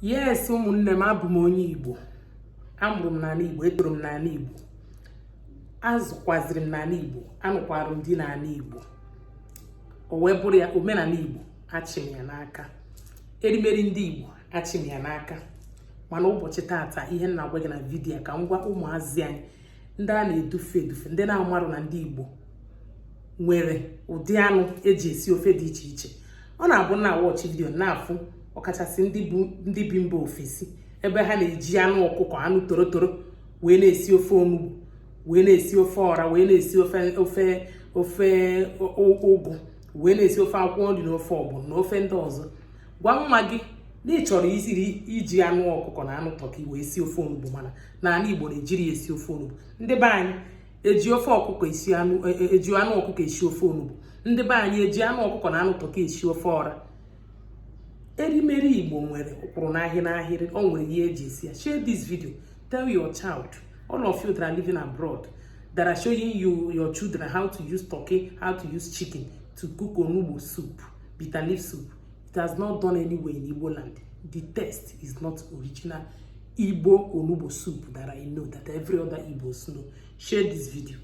Yes, ụmụnne m, abụ m onye Igbo. Amụrụ m n'ala Igbo, etoro m n'ala Igbo, azụkwaziri m n'ala Igbo, anụkwara m di n'ala Igbo. O wee bụrụ ya, omenala Igbo achị m ya n'aka, erimeri ndị Igbo achị m ya n'aka. Mana ụbọchị tata, ihe m na-agwa gị na vidiyo, ka m gwa ụmụazị anyị ndị a na-edufe edufe, ndị na-amarụ na ndị Igbo nwere ụdị anụ eji esi ofe dị iche iche. Ọ na-abụ na watch vidiyo na-afụ, ọkachasị ndị bi mba ofesi, ebe ha na-eji anụ ọkụkọ, anụ torotoro wee na-esi ofe onugbu, wee na-esi ofe ọra, wee na-esi ofe ụgụ, wee na-esi ofe akwụkwọ nri na ofe ọgbọnọ na ofe ndị ọzọ. Gwa nwa gị na ị chọrọ isiri iji anụ ọkụkọ na anụ turkey wee sie ofe onugbu, mana n'ala Igbo na-ejiri ya esi ofe onugbu. Ndị be anyị eji ofe ọkụkọ esi anụ, eji anụ ọkụkọ esi ofe onugbu. Ndị be anyị eji anụ ọkụkọ na anụ turkey esi ofe ọra. Erimeri Igbo nwere ụkpụrụ n'ahịrị n'ahịrị, o nwere ihe eji esi ya. Share this video, tell your child, all of you that are living abroad, that are showing you your children how to use turkey, how to use chicken to cook onugbu soup, bitter leaf soup. It has not done anywhere in Igbo land. The taste is not original Igbo onugbu soup that I know, that every other Igbos know. Share this video.